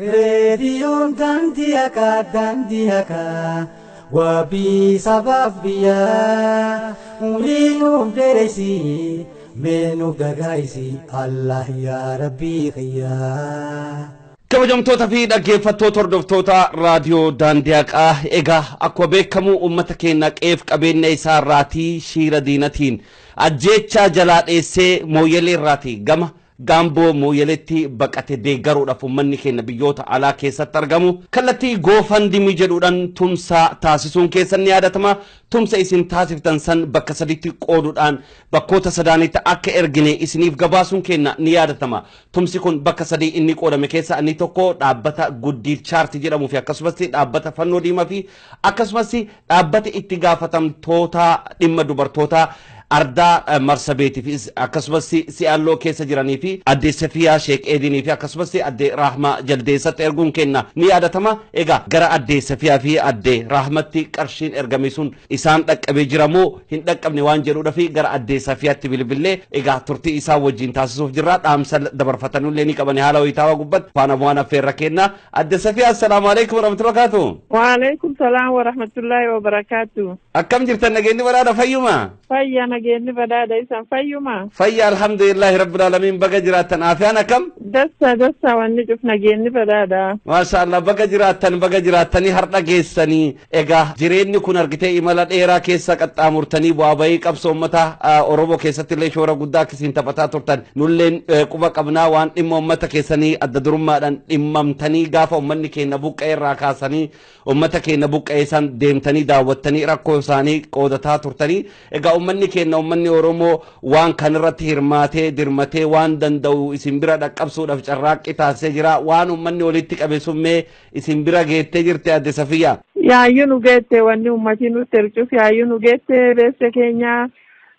Reediyoon daandii haqaa daandii haqaa wabii sabaaf biyyaa umrii nuuf dheereysi mee nuuf dagaayisi Allah yaa rabbii kiyyaa. Kabajamtoota fi dhaggeeffattoota hordoftoota raadiyoo daandii haqaa, egaa akkuma beekamu uummata keenya qeef qabeenya isaa irraatii shiira diinatiin ajjeechaa jalaa dheessee Mooyyalee irraatii gama Gaamboo Mooyyaleetti baqate deeggaruudhaaf uummanni keenya biyyoota alaa keessatti argamu kallattii GoFundMe jedhuudhaan tumsa taasisuun keessan ni yaadatama. Tumsa isin taasiftan san bakka sadiitti qooduudhaan bakkoota sadaanitti akka ergine isiniif gabaasuun keenya ni yaadatama. Tumsi kun bakka sadii inni qoodame keessa inni tokko dhaabbata Guddii Chaarti jedhamuu fi akkasumas dhaabbata Fannoo Diimaa fi akkasumas dhaabbata itti gaafatamtoota dhimma dubartootaa ardaa Marsabeetii fi akkasumas Si'aalloo keessa jiranii fi addee Safiyaa Sheek Eedinii fi akkasumas addee Rahmaa Jaldeessatti erguun kenna ni yaadatama. Egaa gara addee Safiyaa fi addee Rahmatti qarshiin ergame sun isaan dhaqqabee jira moo hin dhaqqabne waan jedhuudha fi gara addee Safiyaatti bilbilee egaa turtii isaa wajjin taasisuuf jirra. Dhaamsa dabarfatanullee ni qabani haala wayitaawaa gubbatti faana bu'aan affeerra kenna. Addee Safiyaa, assalaamu alaikum warahmatullahi wabarakatuh. Waalaikum salaam warahmatullahi wabarakatuh. Akkam jirtan, nageenyi badhaadha, fayyuma? Fayya, nageenyi badhaadha, isan fayyuma? Fayya, alhamdulillahi rabbil alamin, baga jiraattan, aafiyaan akkam? Dassa dassa, wanni cuf nageenyi badhaadha. Maasha Allah, baga jiraattan, baga jiraattanii har'a geessanii. Egaa jireenyi kun argitee imala dheeraa keessa qaxxaamurtanii bu'aa bahii qabsoo uummata Oromoo keessatti illee shoora guddaa akkasiin taphataa turtan nulleen quba qabnaa. Waan dhimma uummata keessanii adda durummaadhaan dhimmamtanii gaafa uummanni keenya buqqa'ee irraa kaasanii uummata keenya buqqa'ee san deemtanii daawwattanii rakkoo isaanii qoodataa turtanii. Egaa uummanni keenya, uummanni Oromoo waan kanarratti hirmaatee dirmatee waan danda'u isin bira dhaqqabsuudhaaf carraaqqii taasisee jira. Waan uummanni walitti qabe sun mee isin bira geettee jirti, adde Safiyyaa? Yaayyuu nu geette, wanni uummatii nutti ercuuf yaayyuu nu geette. Beessa keenya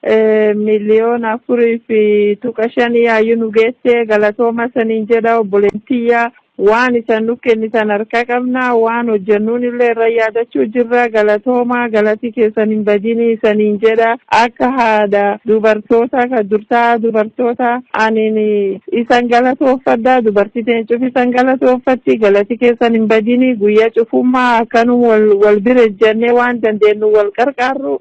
4.5 miliyoona yaayyuu nu geette. Galatooma saniin jedha obboleettiyya. Waan isan nu kennitan harka qabna, waan hojjennuun illee irra yaadachuu jirra. Galatooma, galati keessan hin badini isaniin jedha. Akka haadha dubartoota ka durtaa dubartoota anin isan galatoofadha. Dubartii teencuuf isan galatoofatti, galati keessan hin badini. Guyyaa cufummaa akkanum wal wal bira jennee waan dandeenyu wal qarqaarru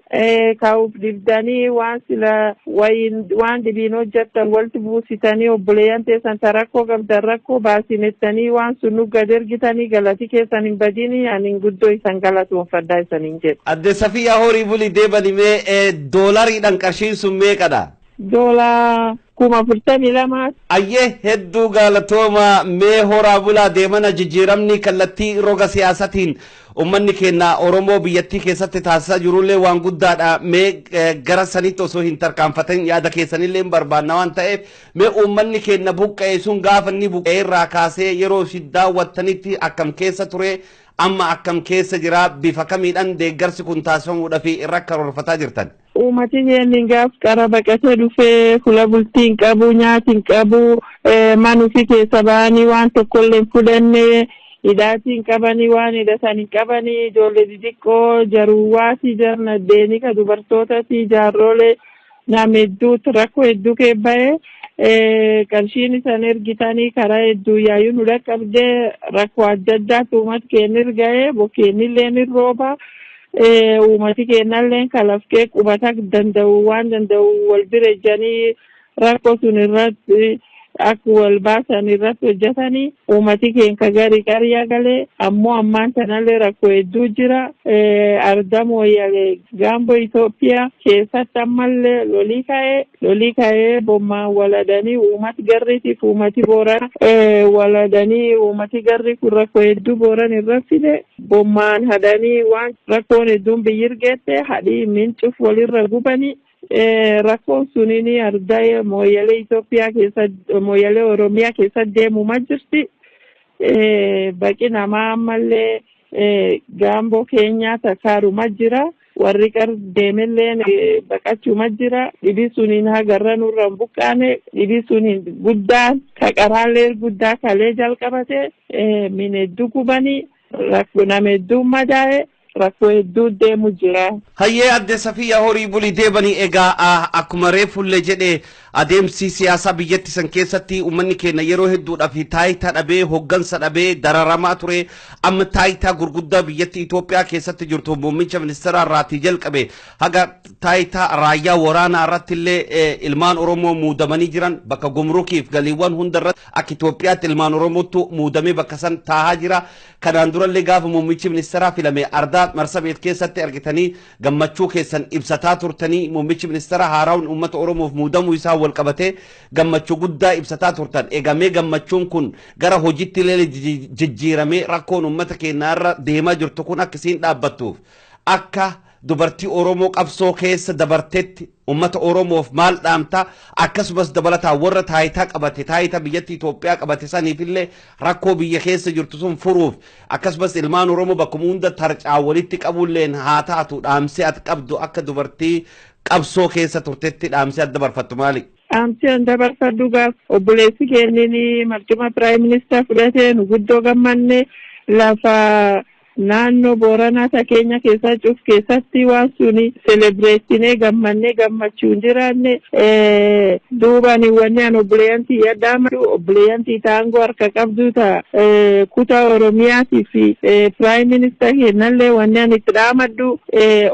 kaa'uuf dibdanii waan sila wayin waan dibiin hojjettan walitti buusitanii obboleeyyan teessan ta rakkoo qabdan rakkoo baasinettanii waan sun nu gad ergitanii, galati keessan hin badini. Anin guddoo isan galatoonfadhaa isaniin jedha. Adde Safiyyaa, horii bulii deebani. Mee doolariidhaan qarshiin sun meeqadha? Doolaa 42,000. Ayyee, hedduu galatooma. Mee horaa bulaa deemana. Jijjiiramni kallattii roga siyaasatiin uummanni keenya Oromoo biyyattii keessatti taasisaa jirullee waan guddaadha. Mee gara sanitti osoo hin tarkaanfatin yaada keessanillee hin barbaanna waan ta'eef, mee uummanni keenya buqqa'e sun gaafa inni buqqa'e irraa kaasee yeroo isin daawwattanitti akkam keessa ture, amma akkam keessa jira, bifa kamiidhaan deeggarsi kun taasifamuudhaaf irra karoorfataa jirtan? Uummati keenya gaaf qara baqatee dhufee fuula bultii hin qabu, nyaati hin qabu, mana ofii keessa ba'anii waan tokkollee hin fudhanne, hidhaatii hin qabanii, waan hidhatan hin qabanii, ijoollee xixiqqoo jaruwwaati jarna deeni ka dubartootati jaarrolee nama hedduutti rakkoo hedduu keebba'ee. Qarshiin isaan ergitanii karaa hedduu yaayyuu nu dhaqqabdee. Rakkoo adda addaatti uummati keenya erga'ee, bokkeenillee ni rooba. Uummati keenyallee kalafkee qubata danda'u waan danda'u wal bira ejjanii rakkoo sun irratti akka wal baasan irratti hojjetanii. Uummati keenya gari qaryaa galee, ammoo ammaan tanallee rakkoo hedduu jira. Arda Mooyyalee Gaamboo Itoophiyaa keessatti ammallee lolii ka'ee bommaan waladanii uummati garriitiif uummati Booran waladanii. Uummati garri kun rakkoo hedduu Booran irra fide. Bommaan hadanii waan rakkoon hedduun biyyi geette, hadhii mincuuf walirra gubanii. Rakkoon sunini ardaa Mooyyalee Itoophiyaa keessa, Mooyyalee Oromiyaa keessa deemumaa jirti. Baqi namaa ammallee Gaamboo keenyaa takkaaruma jira. Warri qar deemellee baqachuma jira. Dhibi suniin hagarra nurra hin buqqaane. Dhibi suniin guddaan ka qaraallee guddaa kalee jalqabate min hedduu gubanii rakkoo nama hedduu madaa'e, rakkoo hedduu deemu jira. Hayyee, adde Safiyyaa, horii bulii deebanii. Egaa akkuma reefullee jedhe Adeemsi siyaasaa biyyatti san keessatti uummanni keenya yeroo hedduudhaaf taayitaa dhabee, hoggansa dhabee dararamaa ture. Amma taayitaa gurguddaa biyyatti Itoophiyaa keessatti jirtu, muummicha ministeeraa irraatii jalqabe haga taayitaa raayyaa waraanaa irratti illee ilmaan Oromoo muudamanii jiran, bakka gumrukiif galiiwwan hunda irratti akka Itoophiyaatti ilmaan Oromootu muudamee bakka san taahaa jira. Kanaan durallee gaafa muummichi ministeeraa filame ardaa Marsabeet keessatti argitanii gammachuu keessan ibsataa turtanii, muummichi ministeeraa haaraawun uummata Oromoof muudamuu isaa wal qabatee gammachuu guddaa ibsataa turtan. Eegamee gammachuun kun gara hojiitti illee jijjiiramee rakkoon uummata keenyaa irra deemaa jirtu kun akkasiin dhaabbattuuf, akka dubartii Oromoo qabsoo keessa dabartetti uummata Oromoof maal dhaamta? Akkasumas dabalataan warra taayitaa qabate, taayitaa biyyattii Itoophiyaa qabate saniifillee rakkoo biyya keessa jirtu sun furuuf, akkasumas ilmaan Oromoo bakkuma hunda tarcaa walitti qabulleen haa taatu, dhaamsee ati qabdu akka dubartii qabsoo keessa turtetti dhaamsee adda dabarfattu maali? Dhaamsi an dabarfadhu, gaaf obboleessi keenyini marcuma prime minister fudhatee nu guddoo gammanne. Lafa naannoo Booranaa ta keenya keessaa cuf keessatti waan suni celebrate gammannee gammachuun jiraanne. Duubaan wanni an obboleeyyan tiyya dhaamadu, obboleeyyan taangoo harka qabdu ta kutaa Oromiyaatii fi prime minister kennallee, wanni an itti dhaamadhu,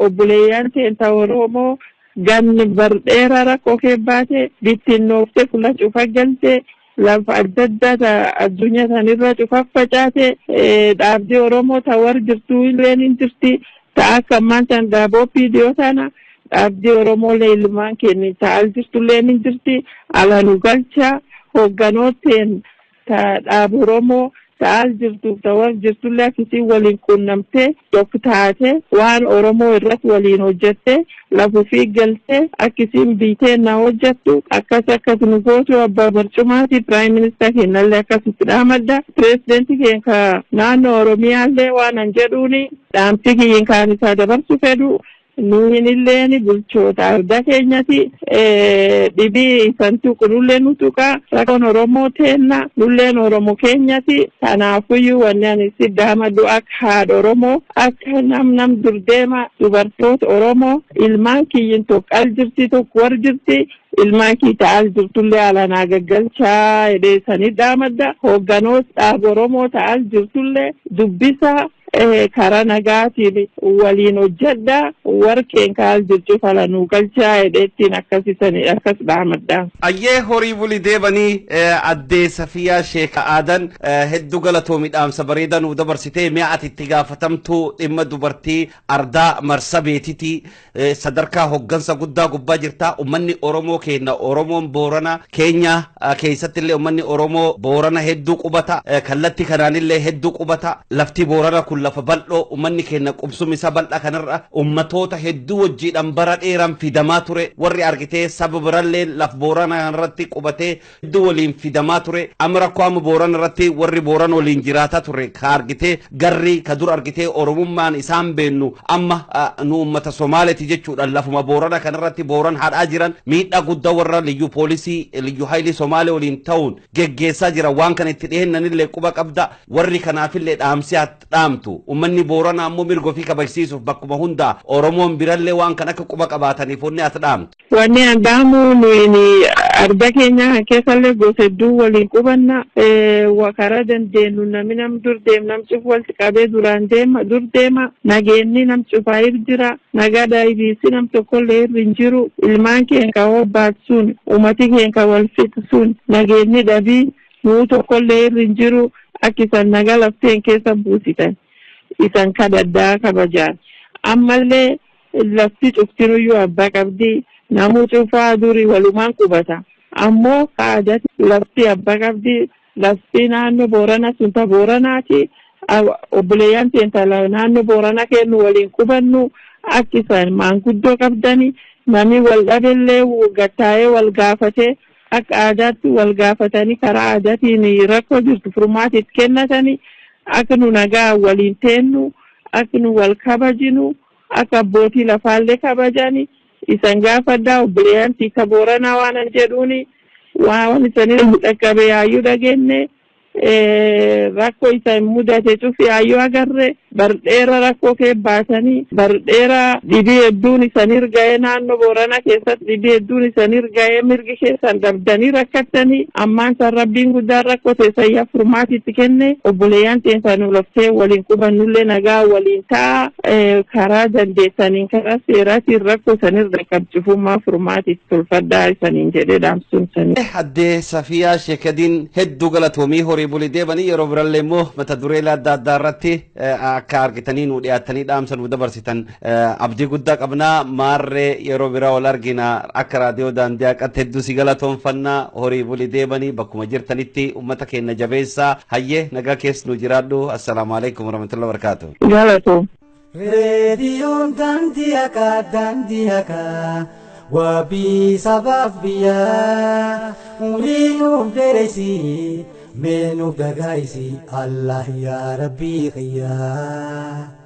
obboleeyyan teenta Oromoo ganni bardheera rakkoo kee baate, bittinnooftee fuula cufa galte, lafa adda addaa ta addunyaa sanirra cufa facaate, dhaabdii Oromoo ta war jirtu illeen hin jirti, ta akka ammaan tan dhaaboo piidiyoo tana, dhaabdii Oromoo ilmaan keenya ta al jirtulleen hin jirti, ala nu galcha. Hogganooteen ta dhaab Oromoo ta al jirtu, ta war jirtullee akkasiin waliin quunnamtee tokko taate waan Oromoo irratti waliin hojjette, lafufii galtee akkasiin biitee na hojjettu, akkas akkas nu gootu abbaa barcumaati prime minister keenyallee akkasitti dhaamadda. Pireesidentii keenya ka naannoo Oromiyaallee waan an jedhuuni, dhaamsi kiyyin kaan isaa dabarsu fedhu, nuyin illeen bulchoota arda keenyati, dhibii isan tuqu nullee nu tuqa. Rakkoon Oromoo teenna, nulleen Oromoo keenyati. Kanaafuyyuu wanni ani si dhaamadhu, akka haadha Oromoo, akka nam dur deema dubartoota Oromoo, ilmaan kiyyin tokko al jirti, tokko war jirti, ilmaan kiyya al jirtullee alanaa gaggalchaa jedhee sanii dhaamadda. Hoogganoota dhaaba Oromoo ta'al jirtullee dubbisa, karaa nagaatiin waliin hojjedha, warqeen kaal jirtu fala nuu galchaa jedheettiin akkasisanii akkas dhaamadha. Ayyee, horii bulii deebanii. Addee Safiyaa Sheeka Aadan, hedduu galatoomi, dhaamsa bareedaa nuu dabarsitee. Mi'a ati itti gaafatamtuu dhimma dubartii ardaa Marsabeetiti, sadarkaa hoggansa guddaa gubbaa jirta. Ummanni Oromoo keenya, Oromoon Boorana keenya keessatti illee ummanni Oromoo Boorana hedduu qubata, kallatti kanaanillee hedduu qubata. Lafti Boorana kun lafa bal'oo, ummanni keenya qubsum isa bal'aa kanarra ummatoota hedduu wajjiidhaan bara dheeraan fidamaa ture. Warri argitee saba birallee laf Boorana irratti qubatee hedduu waliin fidamaa ture. Amma rakkoo amma Boorana irratti warri Boorana waliin jiraataa ture ka argitee garri ka dur argitee Oromummaan isaan beennu amma nu ummata Somaaleeti jechuudhaan lafuma Boorana kanarratti Booran hadhaa jiran, miidhaa guddaa warra liyyu poolisii, liyyu haayilii Somaalee waliin ta'uun geggeessaa jira. Waan kana itti dhihennanillee quba qabda. Warri kanaafillee dhaamsi dhaamtu, ummanni Booranaa ammoo mirga ofii kabajsiisuuf bakkuma hundaa Oromoon birallee waan kan akka quba qabaataniif wanni ati dhaamtu. Wanni an dhaamu, nuyi arda keenya keessallee gosa hedduu waliin qubanna. Karaa dandeenyu namni nam dur deem, nam cuf walitti qabee duraan deema, dur deema. Nageenyi nam cufaa jira, nagaa daayibiisi nam tokkollee irra hin jiru. Ilmaan keenya ka hobbaat sun, ummati keenya ka wal fixu sun, nageenyi dhabii nuu tokkollee irra hin jiru. Akka isan nagaa lafteen keessa buusitan isan kadhadhaa kabajaan. Ammallee lafti cuftinuyyuu abbaa qabdi, namuu cufaa durii walumaan qubata. Ammoo aadatti lafti abbaa qabdi. Lafti naannoo Boorana sun ta Booranaati. Obboleeyyan teenta naannoo Boorana kennu waliin qubannu, akka isaan maanguddoo qabdani, namni wal dhabellee gattaa'ee wal gaafatee, akka aadaatti wal gaafatanii karaa aadaatiin rakkoo jirtu furmaatiif kennatanii, akka nu nagaa waliin teennu, akka nu wal kabajinu, akka abbootii lafaallee kabajani isan gaafadhaa. Obboleeyyan tiika Booranaa waan an jedhuuni, waan isanii dhaqqabe yaayyuu dhageenye. Rakkoo isa mudate cufi hayyoo agarre bardheera rakkoo kee baasanii bardheera dhibii hedduun isanir ga'ee naannoo Boorana keessatti dhibii hedduun isanir ga'ee mirgi keessan dabdanii rakkattanii ammaan san rabbiin guddaan rakkoo teessayyaa furmaatitti kenne obboleeyyan teessan ulaftee waliin qubannullee nagaa waliin ta'a karaa dandeessaniin karaa seeraatiin rakkoo sanir dhaqqabcifummaa furmaatitti tolfadhaa isaniin jedhee dhaamsuun sanii. Addee Safiyaa Sheekadiin hedduu galatoomii horii bulii deebanii yeroo birallee immoo mata duree adda addaa irratti akka argitanii nu dhiyaatanii dhaamsa nu dabarsitan abdii guddaa qabnaa maarree yeroo biraa wal argina akka raadiyoo daandii haqatti hedduu si galatoonfannaa horii bulii deebanii bakkuma jirtanitti ummata keenya jabeessaa hayyee nagaa keessa nu jiraadhu assalaamu alaikum warahmatullahi wabarakaatu. Galatoom. Reediyoon daandii haqaa daandii haqaa wabii sabaaf biyyaa umrii nuuf dheeressii mee nuuf dagaayisi Allah yaa Rabbii qiyyaa.